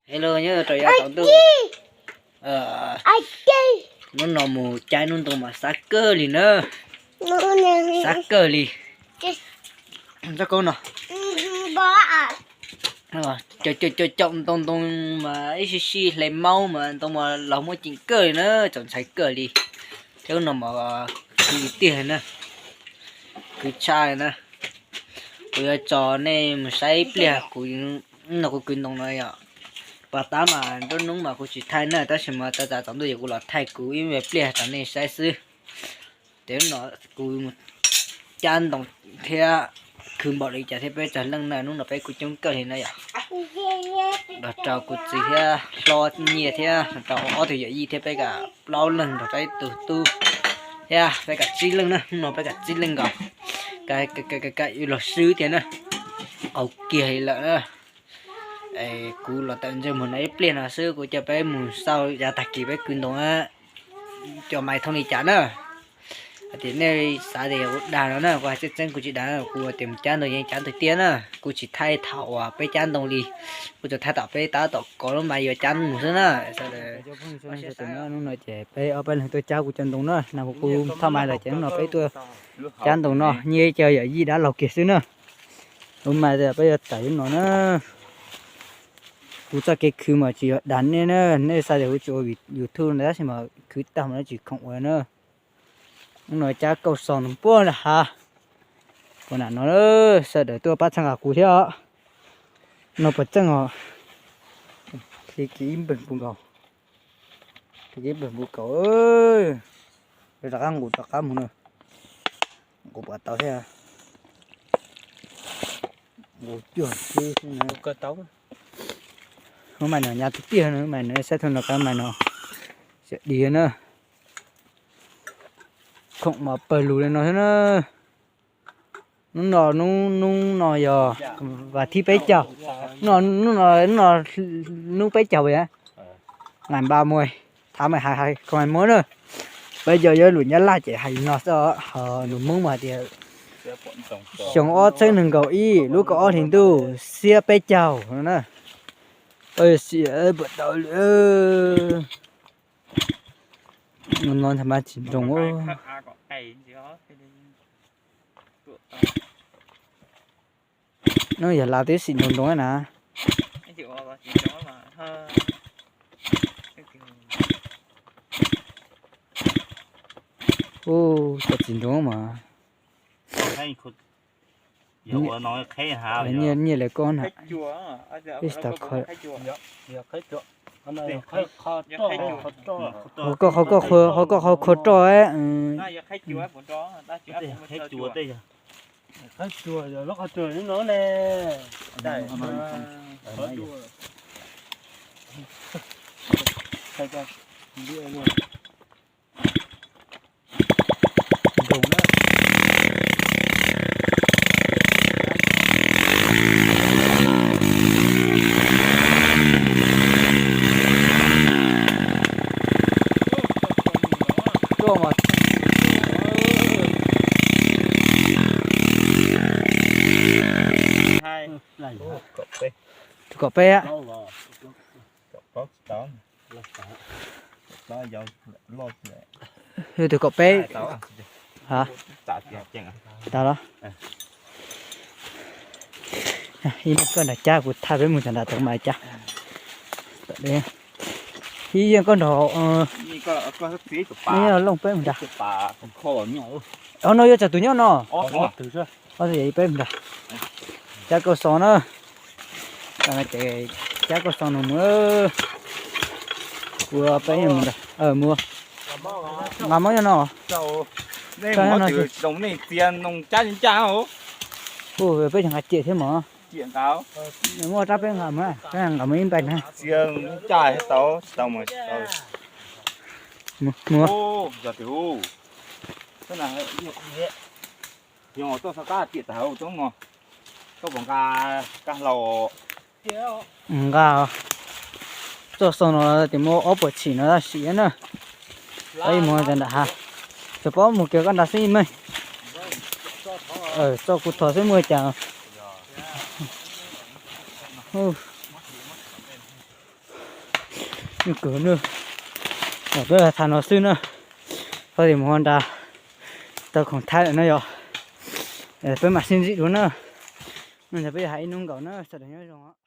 Hello, nyob rau yav tsaus ntuj. Hnub no mus caij nub ntoo mas xav kawg li na. Xav kawg li. Tsob koob no. Caum caum ntoo ntoo mas ib sij sij hle maub mas ntoo mas los muaj ceem kawg li na, txaus ntshai kawg li. Thiab hnub no mas khwv tiag na, khwv tshaj li na. Kuv yuav tso nej mus saib ib pliag kuv, no kuv kwv ntoo no yom. Pas tab mas nruab hnub mas kuv tsis thaij na, tab sis mas tas tas tsaus ntuj ces kuv los thaij kuv ib pliag rau nej saib xwb. Ces hnub no kuv mus cab ntoo thiab khwv npaum li cas thiab peb tsawg leej na, hnub no peb kuj coob kawg li na yom. Los rau kuv txiv thiab hlob Nyiaj thiab los rau ob tug yawm yij thiab peb kaum plaub leeg nrog rau ib tug tub thiab peb kaum tsib leej na, hnub no peb kaum tsib leej nkaus. Ka, ka, ka, ka, ka, los swb tiag na, qaug kiag li lawm na. Es kuv los tawm ntses mus no ib pliag no xwb, kuv coj peb mus xauj yav tag kis peb kwv ntoo na, cov mais thooj li cas na. Hais tias nej xav tias yog kuv dag no na, kuv hais tseeb tseeb kuv tsis dag, kuv tias mus cab ntoo yeej cab ntawd tiag na, kuv tsis thaij thaum uas peb cab ntoo li, kuv tsuas thaij thaum peb tab tom kov lub mais yuav cab mus xwb na. Sawv daws, hnub no ces peb ob peb leeg tuaj cab kuv cov ntoo na, no kuv thauj mais lawm ces hnub no peb tuaj cab ntoo no, nyiaj ib co yawm yij dab laug kiag xwb na. Lub mais peb yuav tawm lub no na. Kuv txoj kev khwv mas tsis yog dag nej na, nej xav tias kuv tsis ua YouTube ntawd tab sis mas khwv tag mas tsis khoom ua na. Hnub no cab kauj xoo no puag nram hav, puag nram no, sawv daws tuaj pab txhawb nqa kuv thiab os. No puas txeej os, thiab kev ib npeeg puv nkaus, thiab kev ib npeeg puv nkaus, rov qab nqus rov qab mus na, nqus puas tau thiab. Nqus cuag xwb. Lub mais no nyab tiag tiag, lub mais no saib thaum no qab mais no, tseem dig na. Khoom mas pawg lug li no thiab na. Hnub no, hnub no yog vas thib peb caug, hnub no, hnub no, hnub peb caug, ngày ba mươi tháng mười hai hai không hai mốt na. Peb cov yuav lus Nyab Laj ces hais li no xwb, ho lus Hmoob mas hais tias xyoo ob txhiab nees nkaum ib lub kaum ob hli ntuj xiab peb caug no na. Sim puas tau li. No ntag mas tsis nroos. No yog lav twb sim nroos nroos na. Ua cas tsis nroos mas. Nyiaj, nyiaj li koj na. Ho koj, ho koj, ho koj qhua roj. Tus kaum peb á. Tus kaum peb. Tau los. Ib leeg koj nram cab, kuv thaj peb mus cov nram tau mas cab. Ib yeej koj nrog, nyob looj peb mus nrad. Ob no yuav tsawg tus nyob no? Ob tug peb mus nrad. Cab kauj xoo na. Ces cab kauj xoo no mus. Kuv peb mus nrad. Mus. Nqa mob nyob no. Peb nqa ciam thiab mos. Muaj rab peb nqa mus, peb nqa mus ib npaig na. Mus. Nqa txoj xoo no tias muaj ob puas tshim no tab sis na. Ib mus nram hav, tsuas paub mus kiag koj nrad xwb ib meej. Txoj kuv thov xwb muaj cas. Nyuj kws na, peb tham no xwb na, pab tim mus nra tau khoom thaij lawm no yog, peb mam sib ntsib dua na. No ntawd peb yuav hais ib hnub nkaus na, sawv daws nyob zoo.